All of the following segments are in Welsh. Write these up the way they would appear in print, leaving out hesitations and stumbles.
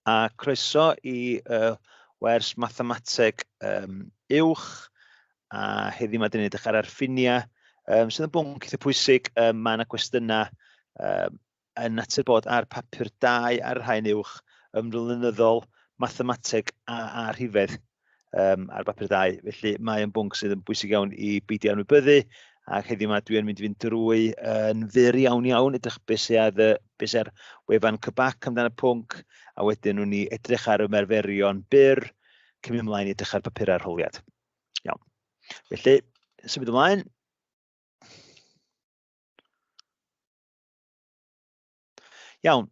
A croeso i wers mathemateg uwch, a heddiw 'ma dan ni'n edrych ar arffiniau, sydd yn bwnc eitha pwysig. Mae yna gwestiynau yn natur bod ar papur 2 ar yr haen uwch ym mlynyddol mathemateg a rhifedd ar bapur 2. Felly mae yn bwnc sydd yn bwysig iawn i beidio anwybyddu, ac heddiw 'ma dwi yn mynd i fynd drwy yn fyr iawn iawn, edrych beth sydd ar, y, beth sydd ar wefan CBAC amdano y pwnc, a wedyn wnawn ni edrych ar ymarferion byr, cyn mynd ymlaen i edrych ar bapurau arholiad. Iawn. Felly, symud ymlaen. Iawn.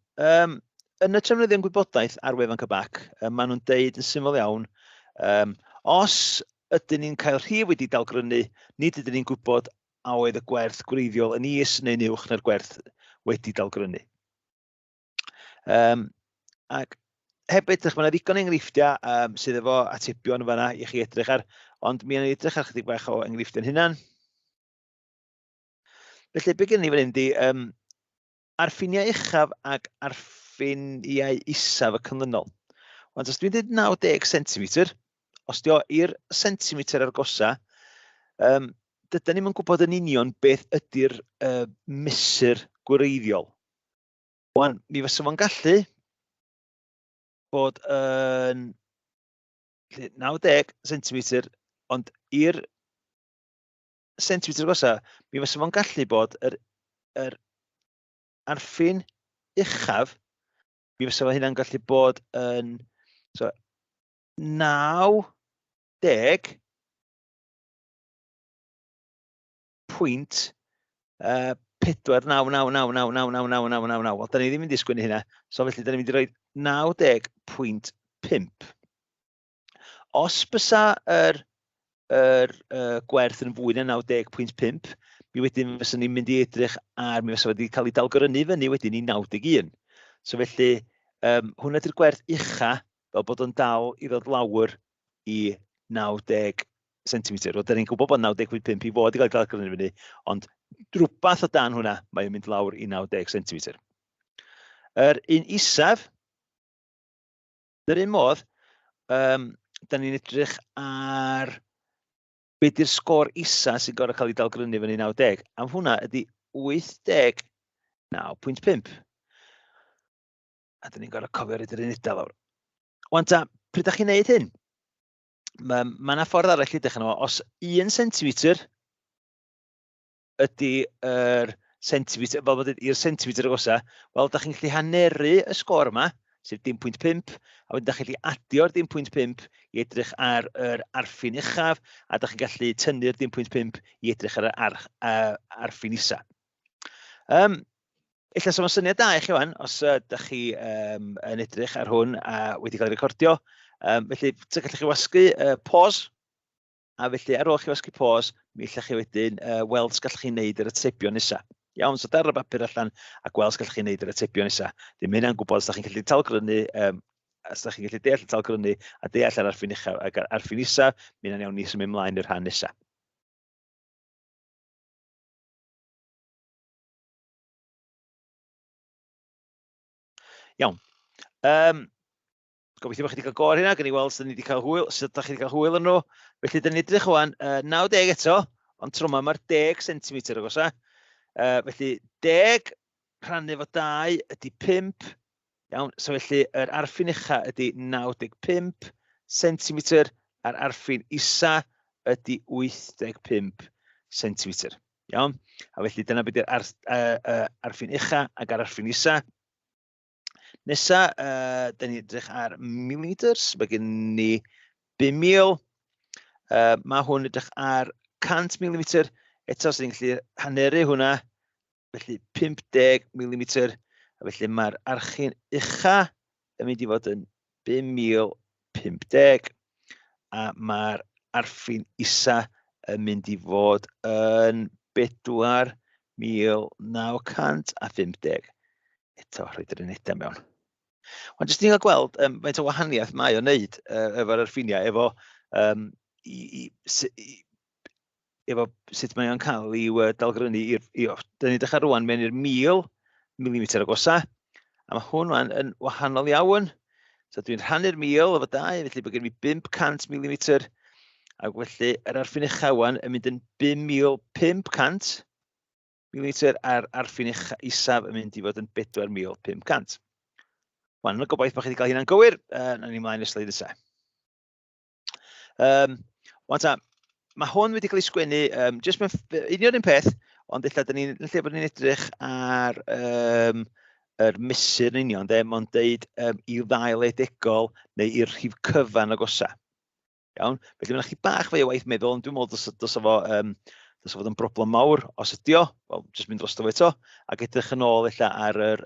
Yn y trefnyddion gwybodaeth ar wefan CBAC, maen nhw'n deud yn syml iawn, os ydyn ni'n cael rhif wedi dalgrynu, nid ydyn ni'n gwybod a oedd y gwerth gwreiddiol yn is neu'n uwch na'r gwerth wedi dalgrynu. Ac heb edrych, mae yna ddigon o enghreifftiau sydd efo atebion yn fanna i chi edrych ar, ond mi wnawn ni edrych ar chydig bach o enghreifftiau'n hunan. Felly, be gen ni fan hyn di, ar ffiniau uchaf ac ar ffiniau isaf y canlynol. Wan, os dwi'n dweud 90 cm, os di o i'r centimetr agosa, dydan ni'm yn gwybod yn union beth ydy'r mesur gwreiddiol. Wan, mi fysa fo'n gallu bod yn 90 cm, ond i'r centimetr agosa, mi fysa fo'n gallu bod yr arffin uchaf, mi fysa fo hynna'n gallu bod yn so, 90 pwynt 4 9 9 9 9 9 9 9 9 9 9. Wel, da ni ddim yn mynd i sgwennu hynna, so felly da ni'n mynd i roi 90.5. Os bysa yr gwerth yn fwy na 90.5, mi wedyn fyswn ni'n mynd i edrych ar, mi fysa wedi cael ei dalgrynu fyny wedyn i 91. So felly, hwnna ydy'r gwerth ucha, fel bod o'n dal i ddod lawr i 90 cm. Wel, da ni'n gwybod bod 90.5 i fod i gael ei dalgrynu fyny, ond rhywbeth o dan hwnna, mae'n mynd lawr i 90 cm. Yr un isaf, Yn yr un modd, da ni'n edrych ar be di'r sgôr isa sy'n gorfod cael ei dalgrynu fyny 90, a hwnna ydy 89.5. A da ni'n gorfod cofio roid yr unedau lawr. Wan ta, pryd da chi'n neud hyn? Mae yna ffordd arall i edrych arno fo. Os 1 cm ydy yr centimetr, fel bod i'r centimetr agosa, wel, da chi'n gallu haneru y sgôr yma, sef dim pwynt 5, a wedyn da chi'n gallu adio'r dim pwynt 5 i edrych ar yr arffin uchaf, a da chi'n gallu tynnu'r dim pwynt 5 i edrych ar yr arffin isa. Ella sa fo'n syniad da i chi wan, os da chi yn edrych ar hwn a wedi cael ei recordio. Felly, gallwch chi wasgu pause, A felly ar ôl chi wasgu pause, mi allech chi wedyn weld os gallwch chi wneud yr atebion nesa. Iawn, so dar y bapur allan a gweld os gallwch chi wneud yr atebion nesa. Ddim hynna'n gwybod os da chi'n gallu talgrynu, os da chi'n gallu deall y talgrynu a deall ar arffin uchaf ac ar arffin isaf, mi hynna'n iawn ni symud ymlaen i'r rhan nesa. Iawn. Gobeithio bod chi wedi cael go ar hynna, gawn ni weld os da ni wedi cael hwyl, sut da chi wedi cael hwyl yn nhw. Felly, da ni'n edrych wan, 90 eto, ond tro yma mae'r 10 cm agosa. Felly, 10 rhannu efo 2 ydy 5. Iawn, so felly yr arffin ucha ydy 95 cm, a'r arffin isa ydy 85 cm. Iawn, a felly dyna beth yw'r arffin ucha ac ar arffin isa. Nesa, da ni'n edrych ar milliliters. Mae gen ni 5,000. Mae hwn edrych ar 100 mm. Eto, so ni'n gallu haneru hwnna. Felly 50 mm. A felly mae'r archyn ucha yn mynd i fod yn 5,050. A mae'r arffin isa yn mynd i fod yn 4,950. Eto, rhoid yr unedau mewn. Ond jyst ni'n cael gweld faint o wahaniaeth mae o'n neud efo'r arffiniau, efo, i, i, i, efo sut mae o'n cael i'w dalgrynu i'r... Da ni'n dechrau rwan mewn i'r 1000 mm agosa, a mae hwn rwan yn wahanol iawn. So dwi'n rhannu'r 1000 efo 2, felly bod gen i 500 mm, ac felly yr arffin ucha wan yn mynd yn 5500 mm a'r arffin isaf yn mynd i fod yn 4500. Wan, yn y gobaith bod chi wedi cael hynna'n gywir, nawn ni mlaen i'r sleid nesaf. Wan ta, mae hwn wedi cael ei sgwennu jyst mewn union un peth, ond ella dyn ni'n, yn lle bod ni'n edrych ar yr mesur yn union, de, mae'n deud i ddau le degol neu i'r rhif cyfan agosa. Iawn? Felly mae'n chi bach fwy o waith meddwl, ond dwi'n meddwl dos fo, dos fod yn broblem mawr, os ydi o, wel, jyst mynd drosto fo eto, ac edrych yn ôl ella ar yr,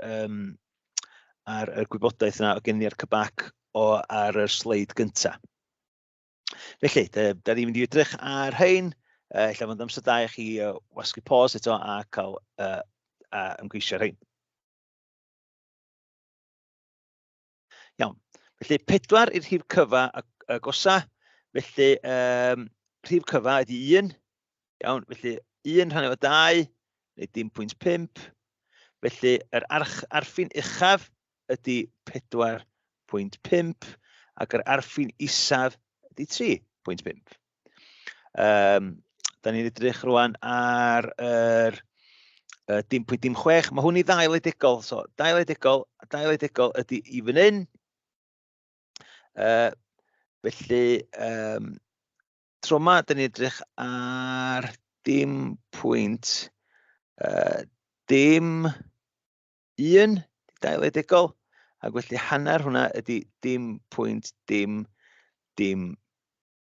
ar y gwybodaeth yna o gen i ar cybac o ar y sleid gynta. Felly, da, da ni'n mynd i edrych ar rhain, ella fod amser da i chi wasgu pause eto a cael a ymgeisio rhain. Iawn, felly 4 i'r rhif cyfa agosa, felly rhif cyfa ydy 1, iawn, felly 1 rhan efo 2, neu dim pwynt 5, felly yr arffin uchaf ydy 4.5 ac yr arffin isaf ydy 3.5. Da ni'n edrych rwan ar yr dim pwynt dim 6. Mae hwn i ddau le degol. So, dau le degol, dau le degol ydy i fan hyn. Felly, tro yma, da ni'n edrych ar dim pwynt dim 1, dau le degol, ac felly hanner hwnna ydy dim pwynt dim dim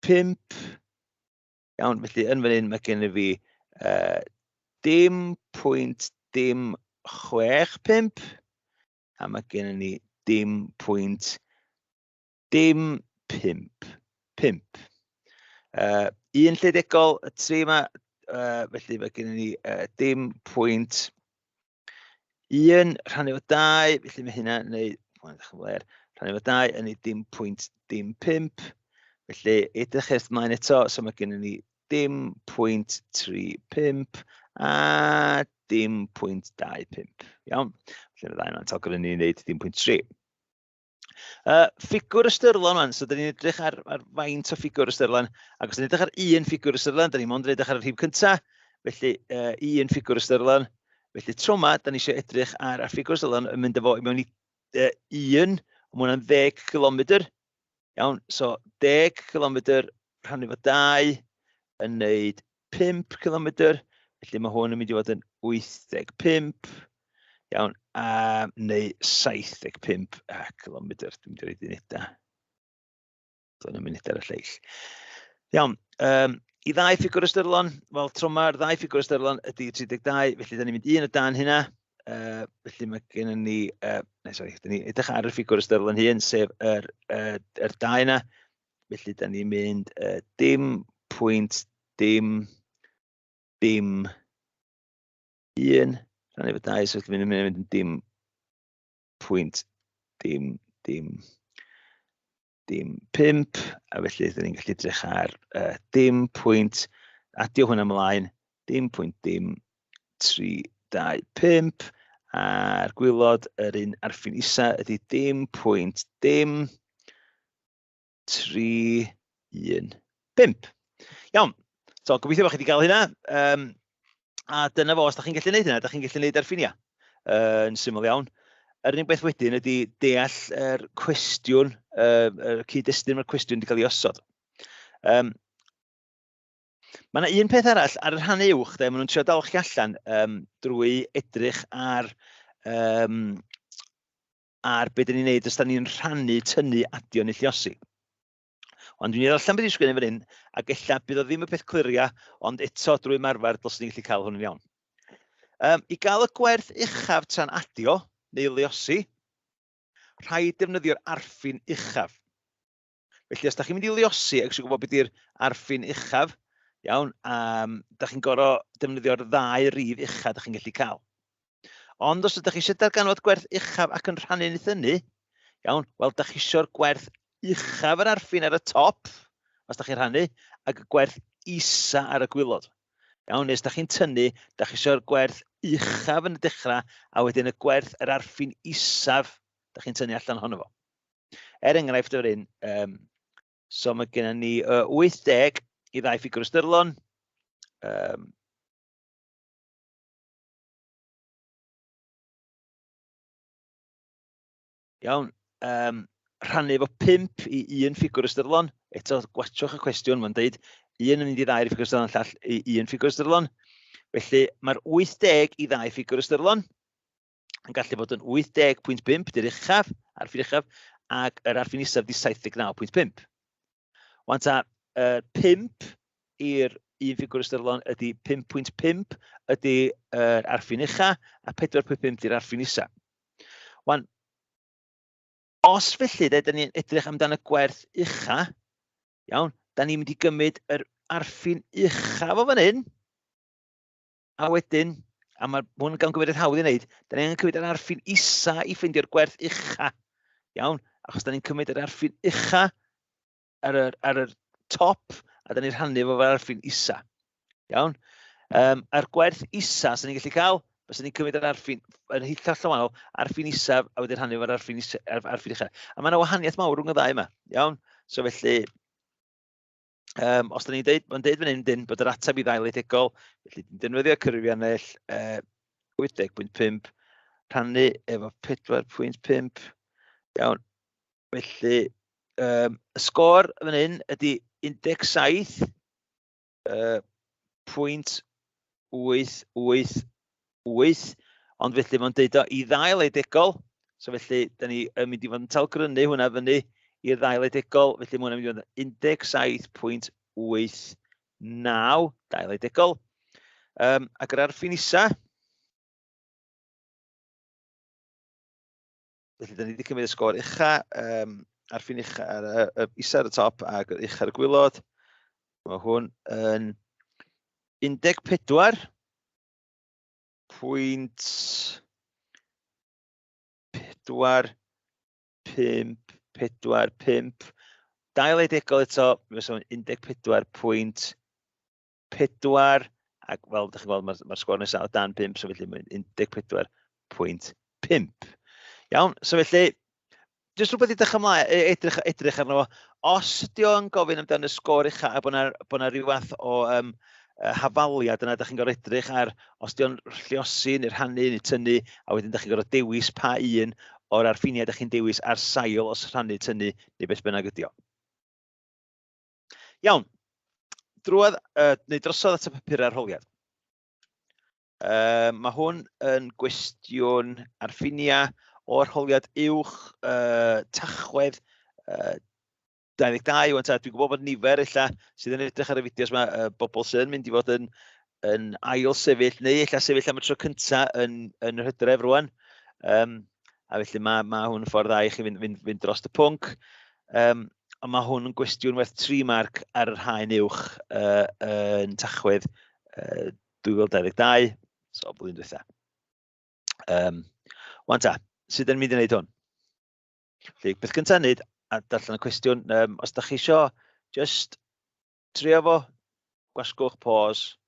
5. Iawn, felly yn fan hyn mae gen i fi dim pwynt dim 6 5, a mae gen i ni dim pwynt dim 5 5. Un lle degol, y 3 yma, felly mae gen i ni dim pwynt 1 rhannu efo 2, felly mae hynna yn neud, mae'n edrych yn fler, rhannu efo 2 yn neud dim pwynt dim 5. Felly edrych erth ymlaen eto, so mae gennym ni dim pwynt 3 5 a dim pwynt 2 5. Iawn, felly mae'r ddau yma'n talgor ni wneud dim pwynt 3. Ffigwr ystyrlon wan, so dyn ni'n edrych ar faint o ffigwr ystyrlon, ac os dyn ni'n edrych ar un ffigwr ystyrlon, dyn ni'n mond yn edrych ar y rhif cyntaf, felly un ffigwr ystyrlon. Felly tro yma, dyn ni eisiau edrych ar y ffigwr ystyrlon yn mynd efo i mewn i 1, mae hwnna'n 10 km. Iawn, so 10 km rhannu fo 2 yn neud 5 km, felly mae hwn yn mynd i fod yn 85, iawn, a, neu 75 km, dwi'n mynd i roed unedau. Dwi'n mynd ar y lleill. Iawn, i ddau ffigwr ystyrlon, wel, tro mae'r ddau ffigwr ystyrlon ydy 32, felly da ni'n mynd un o dan hynna. Felly mae gennym ni, neu sori, da ni edrych ar y ffigwr ystyrlon hun, sef yr dau yna. Felly da ni'n mynd dim pwynt dim dim 1 rhannu efo 2, so felly mae'n mynd yn dim pwynt dim dim dim 5, a felly dyn ni'n gallu edrych ar dim pwynt, adio hwnna ymlaen, dim pwynt dim 3 2 5, a'r gwylod yr un arffin isa ydy dim pwynt dim 3 1 5. Iawn, so gobeithio bod chi wedi cael hynna. A dyna fo, os da chi'n gallu gwneud hynna, da chi'n gallu gwneud arffiniau yn syml iawn. Yr unig beth wedyn ydy deall yr cwestiwn, yr cyd-destun mae'r cwestiwn wedi cael ei osod. Mae yna un peth arall ar y rhan uwch, de, maen nhw'n trio dal chi allan drwy edrych ar be dyn ni'n neud os da ni'n rhannu, tynnu, adio neu lluosi. Ond dwi'n ei ddarllen beth i'n sgwennu fan hyn, ac ella bydd o ddim y peth cliria, ond eto drwy ymarfer dylswn ni gallu cael hwn yn iawn. I gael y gwerth uchaf tra'n adio neu luosi, rhaid defnyddio'r arffin uchaf. Felly, os da chi'n mynd i luosi ac eisiau gwybod beth yw'r arffin uchaf, iawn, da chi'n gorfod defnyddio'r ddau rif uchaf da chi'n gallu cael. Ond os ydych chi eisiau darganfod gwerth uchaf ac yn rhannu neu thynnu, iawn, wel, da chi eisiau'r gwerth uchaf yr arffin ar y top, os da chi'n rhannu, ac y gwerth isa ar y gwylod. Iawn, nes da chi'n tynnu, da chi eisiau'r gwerth uchaf yn y dechrau, a wedyn y gwerth yr arffin isaf da chi'n tynnu allan ohono fo. Er enghraifft o'r un, so mae gennym ni 80 i ddau ffigwr ystyrlon. Iawn, rhannu efo 5 i un ffigwr ystyrlon. Eto, gwatchwch y cwestiwn, mae'n deud un yn mynd i ddau ffigwr ystyrlon, llall i un ffigwr ystyrlon. Felly mae'r 80 i ddau ffigwr ystyrlon yn gallu bod yn 80.5, di'r uchaf, arffin uchaf, ac yr arffin isaf di 79.5. Wan ta, 5 i'r un ffigwr ystyrlon ydy 5.5 ydy yr arffin ucha, a 4.5 di'r arffin isa. Wan, os felly, de, da ni'n edrych amdan y gwerth ucha, iawn, da ni'n mynd i gymryd yr arffin uchaf o fan hyn, a wedyn, a mae hwn yn gamgymeriad hawdd i wneud, da ni angen cymryd yr arffin isa i ffeindio'r gwerth ucha, iawn, achos da ni'n cymryd yr arffin ucha ar yr top, a da ni'n rhannu fo efo'r arffin isa, iawn. A'r gwerth isa sy'n ni'n gallu cael, fysa ni'n cymryd yr arffin yn hollol wahanol, arffin isaf, a wedyn rhannu efo'r arffin isa, arffin ucha. A mae yna wahaniaeth mawr rhwng y ddau yma, iawn. So felly, os da ni'n deud, mae'n deud fan hyn dyn bod yr ateb i ddau leidegol, felly dyn defnyddio cyfrifiannell 80.5 rhannu efo 4.5. Iawn, felly y sgôr fan hyn ydy 17 pwynt 888, ond felly mae'n deud o i ddau leidegol, so felly da ni yn mynd i fod yn talgrynu hwnna fyny i'r ddau leidegol, felly mae hwnna'n mynd i fod yn 17.89 dau leidegol. Ac yr arffin isa, felly da ni wedi cymryd y sgôr ucha, arffin ucha, ar y isa ar y top ac yr ucha ar y gwilod. Mae hwn yn 14 pwynt 4 5 4 5. Dau leidegol eto, fysa fo'n 14.4, ac fel ydych chi'n gweld, mae'r sgôr nesaf o dan 5, so felly mae'n 14.5. Iawn, so felly, jyst rhywbeth i dechrau ymlaen, edrych arno fo. Os ydy o'n gofyn amdano y sgôr ucha a bod 'na bo 'na ryw fath o hafaliad yna, dach chi'n gorfod edrych ar os ydy o'n lluosi neu rhannu neu tynnu, a wedyn dach chi'n gorfod dewis pa un o'r arffiniau dach chi'n dewis ar sail os rhannu, tynnu neu beth bynnag ydy o. Iawn, drwodd, neu drosodd at y papurau arholiad. Mae hwn yn gwestiwn ar ffiniau o arholiad uwch Tachwedd 22. Wan ta, dwi'n gwybod bod nifer ella sydd yn edrych ar y fideos yma, bobl sydd yn mynd i fod yn ail sefyll neu ella sefyll am y tro cynta yn yr hydref rwan. A felly mae hwn yn ffordd dda i chi fynd dros y pwnc. Ond mae hwn yn gwestiwn werth 3 marc ar yr haen uwch yn Tachwedd 2022, so blwyddyn diwetha. Wan ta, sut ydyn ni'n mynd i wneud hwn? Felly, beth cyntaf wneud, a darllen y cwestiwn, os da chi isio just trio fo, gwasgwch pause.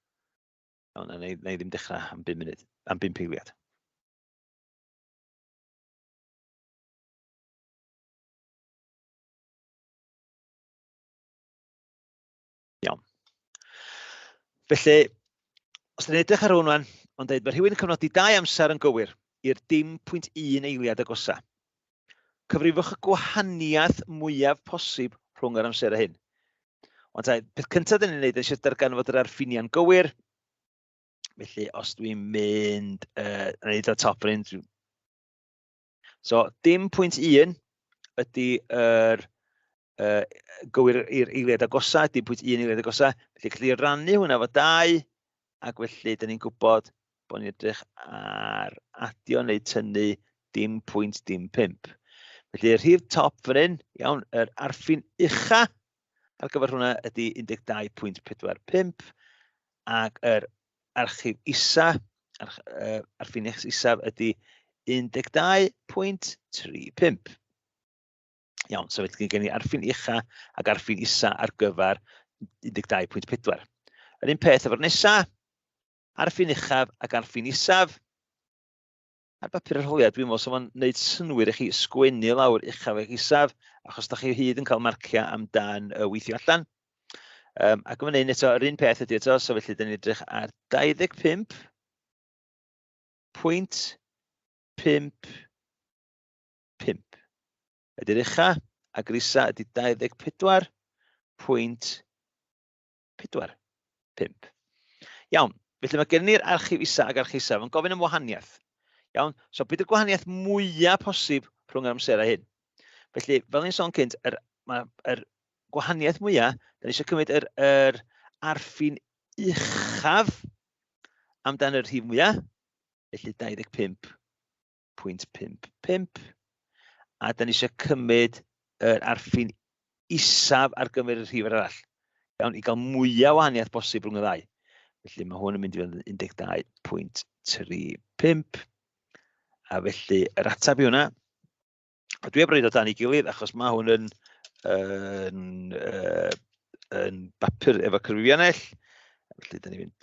O, na, na i ddim dechrau am 5 munud, am 5 eiliad. Iawn. Felly, os ydyn ni'n edrych ar hwn wan, ond dweud, mae rhywun yn cyfnodi dau amser yn gywir i'r dim pwynt un eiliad agosa. Cyfrifwch y gwahaniaeth mwyaf posib rhwng yr amserau hyn. Ond ta, peth cyntaf dyn ni'n neud eisiau darganfod yr arffiniau'n gywir. Felly, os dwi'n mynd, wneud o top fan hyn, so dim pwynt un ydy yr gywir i'r eiliad agosa, dim pwynt un eiliad agosa. Felly gallu rannu hwnna efo 2, ac felly dyn ni'n gwybod bod ni'n edrych ar adio neu tynnu dim pwynt dim 5. Felly y rhif top fan hyn, iawn, yr arffin ucha ar gyfer hwnna ydy 12.45, ac yr archif isa, arffin isaf ydy 12.35. Iawn, so felly gen i arffin ucha ac arffin isa ar gyfer 12.4. Yr un peth efo'r nesa, arffin uchaf ac arffin isaf. Ar bapur arholiad, dwi'n meddwl, so fo'n gwneud synnwyr i chi sgwennu lawr uchaf ac isaf, achos da chi o hyd yn cael marciau amdan y weithio allan. Ac yn fan hyn eto, yr un peth ydy eto, so felly dyn ni'n edrych ar 25.55. Ydy'r ucha, ac yr isa ydy 24.45. Iawn, felly mae gen ni'r archif isa ac archif isaf yn gofyn am wahaniaeth. Iawn, so beth yw'r gwahaniaeth mwyaf posib rhwng yr amserau hyn? Felly, fel ni'n sôn cynt, yr, ma, yr gwahaniaeth mwyaf, da ni eisiau cymryd yr, yr arffin uchaf amdan y rhif mwyaf, felly 25.55, a da ni eisiau cymryd yr arffin isaf ar gyfer y rhif arall. Iawn, i gael mwyaf o wahaniaeth bosib rhwng y ddau. Felly mae hwn yn mynd i fod yn 12.35. A felly yr ateb i hwnna, a dwi heb roed o dan ei gilydd achos mae hwn yn, yn, yn bapur efo cyfrifiannell. Felly, da ni'n mynd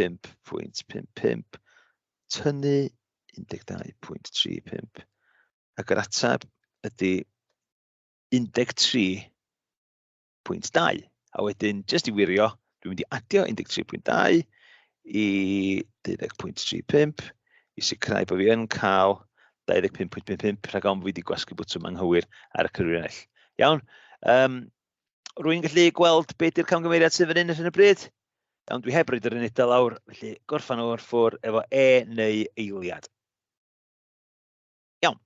25.55 tynnu 12.35 ac yr ateb ydy 13.2. A wedyn, jyst i wirio, dwi'n mynd i adio 13.2 i 12.35 i sicrhau bod fi yn cael 25.55 rhag ofn fi wedi gwasgu bwtwm anghywir ar y cyfrifiannell. Iawn? Rwy'n gallu gweld be di'r camgymeriad sydd fan hyn ar hyn o bryd. Iawn, dwi heb roed yr unedau lawr, felly gorffan o'r ffwr efo e neu eiliad. Iawn.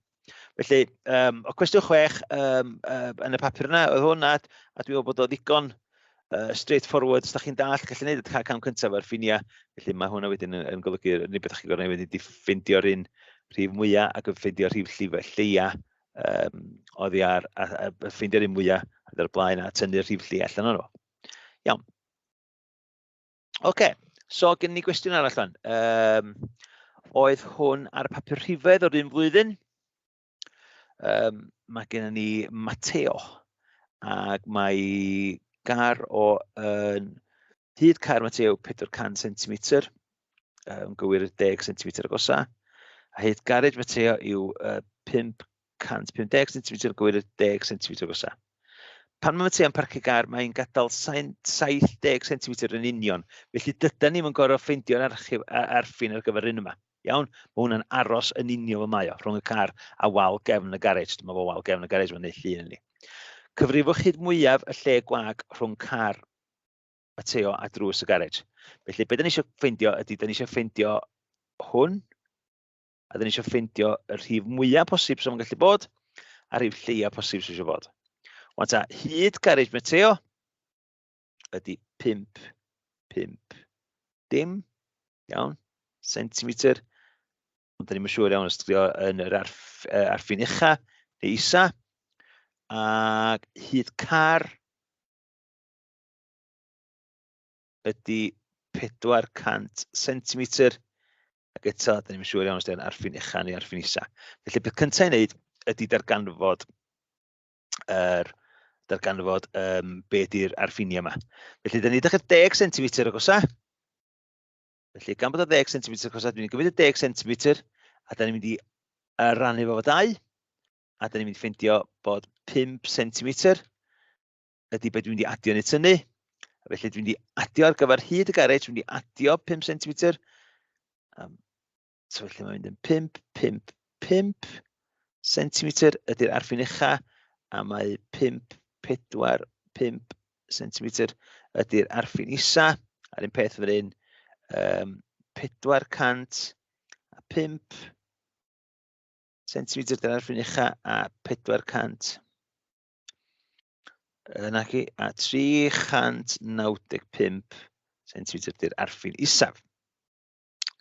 Felly, o cwestiwn 6 yn y papur yna, oedd hwn, a dwi'n meddwl bod o ddigon straight forward, os da chi'n dallt, gallu gwneud y cam cyntaf ar ffiniau. Felly mae hwnna wedyn yn, yn golygu, yr unig beth chi'n gorfod wneud ydy ffeindio'r un rhif mwyaf ac yn ffeindio'r rhif llif lleia oddi ar, a ffeindio'r un mwyaf ar y blaen a tynnu'r rhif lleia allan o'n fo. Iawn. Oce, so gen ni gwestiwn arall fan. Oedd hwn ar y papur rhifedd o'r un flwyddyn. Mae gennym ni Mateo, ac mae gar o yn hyd car Mateo 400 cm, yn gywir 10 cm agosa. A hyd garej Mateo yw 550 cm, gywir 10 cm agosa. Pan mae Mateo'n parcio gar, mae'n gadael 70 cm yn union. Felly dydan ni'm yn gorfod ffeindio'r archif, arffin ar gyfer un yma. Iawn? Mae hwnna'n aros yn union fel mae o, rhwng y car a wal gefn y garej. Dyma fo wal gefn y garej, mae'n neud llun i ni. Cyfrifwch hyd mwyaf y lle gwag rhwng car Mateo a drws y garej. Felly, be da ni eisiau ffeindio ydy, da ni eisiau ffeindio hwn, a da ni eisiau ffeindio y rhif mwyaf posib sy'n gallu bod, a rhif lleiaf posib sy'n eisiau bod. Wan ta, hyd garej Mateo ydy 5, 5, dim, iawn, centimetr. Ond da ni'n siŵr iawn os ydy yn yr arffin ucha neu isa. Ac hyd car ydy 400 centimetr. Ac eto, da ni'n siŵr iawn os ydy'n arffin ucha neu arffin isa. Felly, beth cyntaf i wneud ydy darganfod yr darganfod be ydy'r arffiniau yma. Felly, da ni'n edrych ar 10 cm agosa. Felly, gan bod o 10 cm agosa, dwi'n gymryd y 10 cm a da ni'n mynd i rannu fo fo 2. A da ni'n mynd i ffeindio bod 5 cm ydy beth dwi'n mynd i adio neu tynnu. Felly dwi'n mynd i adio ar gyfer hyd y garej, dwi'n mynd i adio 5 cm. So felly mae'n mynd yn 5, 5, 5 cm ydy'r arffin ucha, a mae 5, 4, 5 cm ydy'r arffin isa. A'r un peth fan hyn, 405 cm ydy'r arffin ucha, a 400 Naci, a 395 cm ydy'r arffin isaf.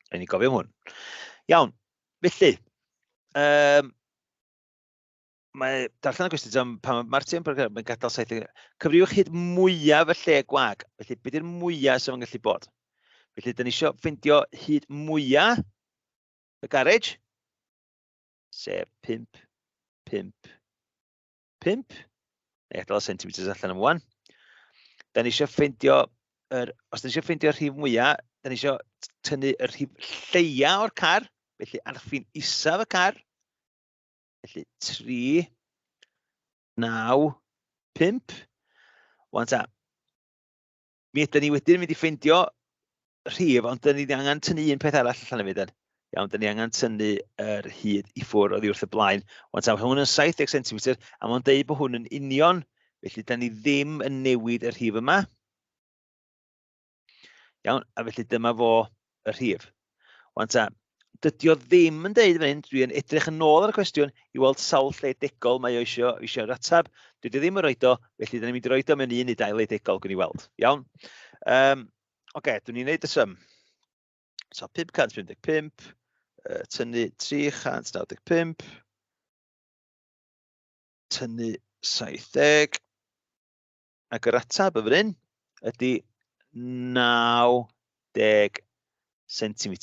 Rhaid ni gofio hwn. Iawn, felly, mae darllen y gwestiwn am pan mae Martin yn gadael 70. Cyfriwch hyd mwyaf y lle gwag. Felly, beth yw'r mwyaf sydd yn gallu bod? Felly, dyn ni eisiau ffeindio hyd mwyaf y garej, sef 5, 5, 5. Neu adael y centimeters allan am wan. Da ni eisiau ffeindio, os da ni eisiau ffeindio'r rhif mwyaf, da ni eisiau tynnu y rhif lleia o'r car. felly arffin isaf y car, felly 3, 9, 5. Wan ta, mi ydyn ni wedyn yn mynd i ffeindio rhif, ond dyn ni angen tynnu un peth arall allan hefyd. Den. Iawn, dyn ni angen tynnu yr hyd i ffwrdd oddi wrth y blaen. Wan ta, hwn yn 70 cm, a mae'n deud bod hwn yn union, felly dyn ni ddim yn newid y rhif yma. Iawn, a felly dyma fo y rhif. Wan ta, dydy o ddim yn deud fan hyn, dwi'n edrych yn ôl ar y cwestiwn i weld sawl lle degol mae o eisiau, eisiau'r ateb. Dydy o ddim yn roed o, felly dyn ni'n mynd i roed o mewn un neu dau le degol, gwni weld. Iawn? Um, Oce, okay, dwi'n ni'n neud y sum. So 555, tynnu 395, tynnu 70, Ac yr ateb yn fan hyn ydy 90 cm.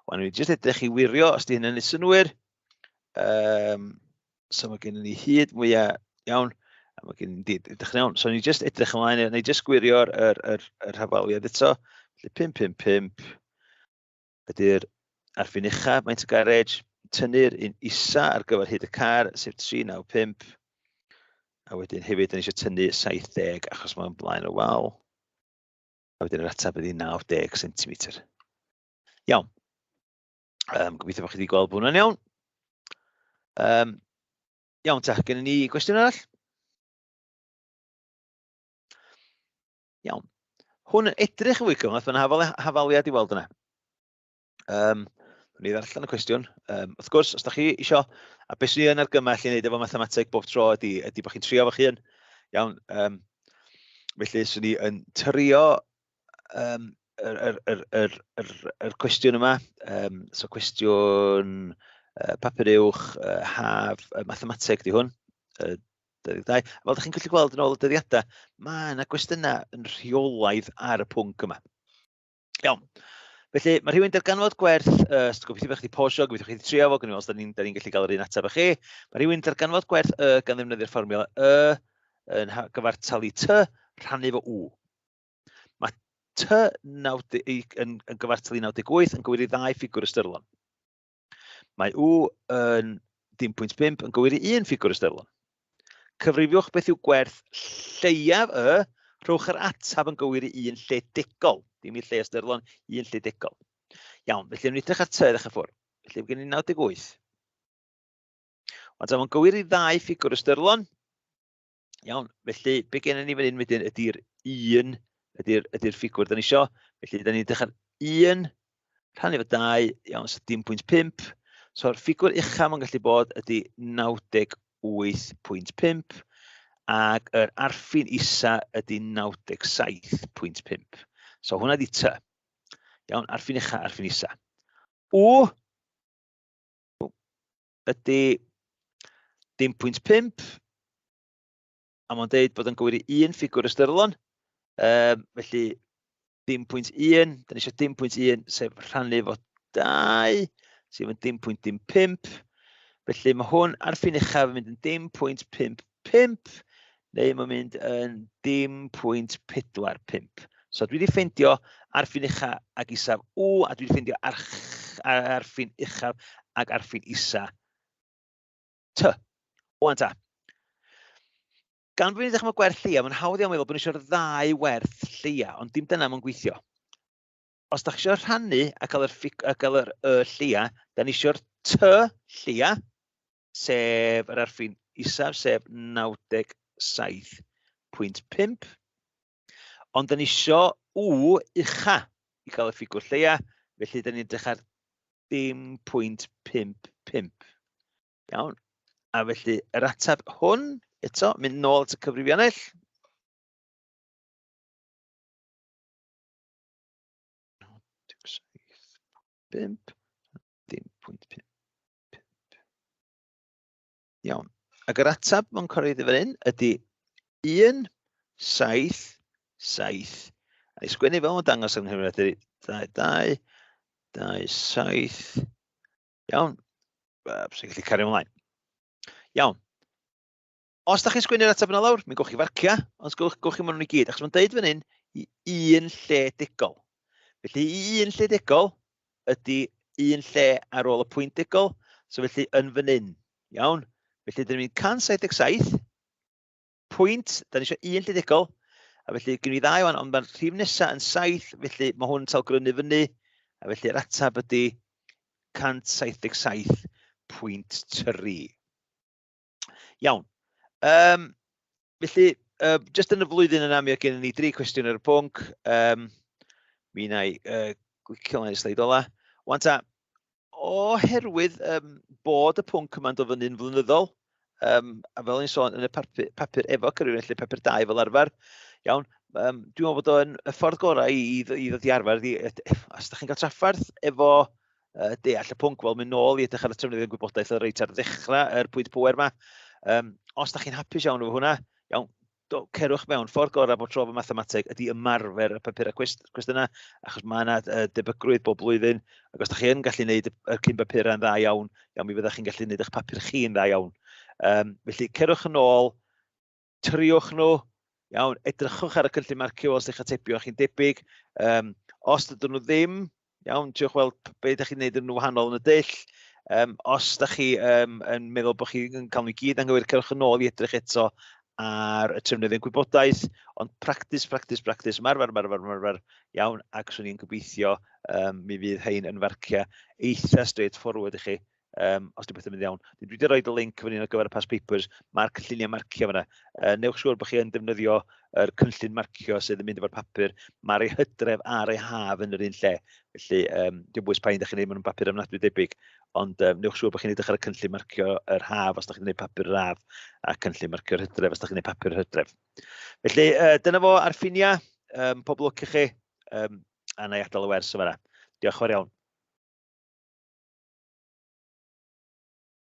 Wan, ni jyst edrych i wirio os di hynny'n ei synwyr. Um, so mae gen ni hyd mwyaf iawn, a mae gen ni, edrych yn iawn. So ni jyst edrych ymlaen, ni jyst gwirio'r yr, yr, yr hafaliad eto. Felly 5, 5, 5 ydy'r arffin ucha, maint y garej, tynnu'r un isa ar gyfer hyd y car, sef 395, a wedyn hefyd, da ni eisiau tynnu 70 achos mae'n blaen y wal. A wedyn yr ateb ydy 90 cm. Iawn. Um, gobeithio bod chi wedi gweld bod hwnna'n iawn. Um, iawn ta, gennym ni gwestiwn arall? Iawn. Hwn yn edrych yn fwy cymhleth, mae'n hafal, hafaliad i weld yna. Um, ni ddarllen y cwestiwn. Um, wrth gwrs, os da chi isio, a beth sy'n yn argymell i wneud efo mathemateg bob tro ydy, ydy bod chi'n trio fo chi yn. Iawn. Um, felly, swn i yn trio um, yr, yr, yr, yr, yr, yr cwestiwn yma. Um, so cwestiwn papur uwch, haf, mathemateg di hwn. 22. A fel ydych chi'n gallu gweld yn ôl y dyddiadau, mae yna gwestiynau yn rheolaidd ar y pwnc yma. Iawn. Felly, mae rhywun darganfod gwerth, uh, gobeithio bod chi wedi posio, gobeithio chi wedi trio fo, gwneud os da ni'n ni gallu gael yr un ateb â chi. Mae rhywun darganfod gwerth y gan ddefnyddio'r fformiwla y yn gyfartal i t rhannu fo u. Mae t 90, yn, yn gyfartal i 98 yn gywir i ddau ffigwr ystyrlon. Mae U yn dim pwynt 5 yn gywir i un ffigwr ystyrlon. Cyfrifiwch beth yw gwerth lleiaf y, rhowch yr ateb yn gywir i un lle degol. Dim i lle ystyrlon, un lle degol. Iawn, felly yn edrych ar T i ddechrau ffwrdd. Felly, mae gen i 98. Ond mae'n gywir i ddau ffigwr ystyrlon. Iawn, felly be gennym ni fan hyn wedyn ydy'r 1, ydy'r ydy ffigwr da ni isio. Felly da ni'n edrych ar 1, rhannu efo 2, iawn, so dim pwynt 5. So'r ffigwr ucha mae'n gallu bod ydy 98.5 ac yr arffin isa ydy 97.5. So hwnna ydy T. Iawn, arffin ucha, arffin isa. U ydy dim pwynt 5, a mae'n deud bod yn gywir i un ffigwr ystyrlon, um, felly dim pwynt 1, da ni eisiau dim pwynt 1, sef rhannu fo 2, sef yn dim pwynt dim 5, felly mae hwn ar ffin uchaf yn mynd yn dim pwynt 5 5, neu mae'n mynd yn dim pwynt 4 5. So dwi wedi ffeindio arffin ucha ag isaf U, a dwi wedi ffeindio arffin uchaf ag arffin isa T. Wan ta. Gan bod ni'n dechrau gwerth lleia, mae'n hawdd iawn meddwl bod ni eisiau'r ddau werth lleia, ond dim dyna mae'n gweithio. Os da chi eisiau rhannu a cael yr, a cael yr y lleia, da ni eisiau'r T lleia, sef yr arffin isaf, sef 97.5. Ond da ni isio U ucha i gael y ffigwr lleia, felly da ni'n edrych ar dim pwynt 55. Iawn. A felly yr ateb hwn, eto, mynd nôl at y cyfrifiannell. Pump, dim pwynt pump. Iawn. Ac yr ateb mewn cyrraedd i fan hyn ydy 1, 7, 7. A i sgwennu fel mae'n dangos yng Nghymru ydy 2, 2, 2, 7. Iawn. Sy'n gallu cario ymlaen. Iawn. Os da chi'n sgwennu'r ateb yna lawr, mi gwch chi farcia, ond gwch, gwch chi maen nhw'n i gyd, achos mae'n deud fan hyn i un lle degol. Felly i un lle degol ydy un lle ar ôl y pwynt degol, so felly yn fan hyn, iawn? Felly dyn ni'n mynd 177 pwynt, da ni eisiau un lle degol, a felly gen i ddau wan, ond mae'r rhif nesaf yn 7, felly mae hwn yn talgrynu fyny, a felly yr ateb ydy 177.3. Iawn. Felly, jyst yn y flwyddyn yna, mi oedd gennym ni dri cwestiwn ar y pwnc. Mi wna i glicio lan i'r sleid ola. Wan ta, oherwydd bod y pwnc yma'n dod fyny'n flynyddol, a fel o'n i'n sôn yn y papur, papur efo cyfrif, felly papur 2 fel arfer, iawn, dwi'n meddwl bod o'n y ffordd gorau i ddod i arfer, ydi, os ydych chi'n cael trafferth efo deall y pwnc, wel, mynd nôl i edrych ar y trefnyddion gwybodaeth oedd reit ar ddechrau yr pwynt pŵer yma. Os da chi'n hapus iawn efo hwnna, iawn, do, cerwch mewn. Ffordd gorau bod tro efo mathemateg ydy ymarfer y papurau cwestiynau, achos mae yna debygrwydd bob blwyddyn, ac os da chi yn gallu gwneud y cyn bapurau yn dda iawn, iawn, mi fyddech chi'n gallu gwneud eich papur chi'n dda iawn. Felly, cerwch yn ôl, triwch nhw, iawn, edrychwch ar y cynllun marcio os ydych atebion chi'n debyg. Os dydyn nhw ddim, iawn, triwch weld be ydych chi'n gwneud yn wahanol yn y dull. Os ydych chi yn meddwl bod chi'n cael nhw i gyd anghywir, cerwch yn ôl i edrych eto ar y trefnyddion gwybodaeth, ond practis, practis, practis, ymarfer, ymarfer, ymarfer, iawn, ac swn i'n gobeithio mi fydd hein yn farciau eitha straight forward i chi os 'di pethau'n mynd iawn. Dwi wedi rhoi y link fan hyn ar gyfer y past papers, mae'r cynlluniau marcio fan'na. Newch siŵr bod chi yn defnyddio yr cynllun marcio sydd yn mynd efo'r papur. Mae'r ei hydref a'r ei haf yn yr un lle. Felly, dim bwys pa un ydych chi'n neud, maen nhw'n bapur ofnadwy debyg. Ond newch siŵr bod chi'n edrych ar y cynllun marcio yr haf os ydych chi'n gwneud papur yr haf, a cynllun marcio'r hydref os ydych chi'n gwneud papur yr hydref. Felly, dyna fo ar ffiniau. Pob lwc i chi, a na i adael y wers yma. Diolch yn fawr iawn.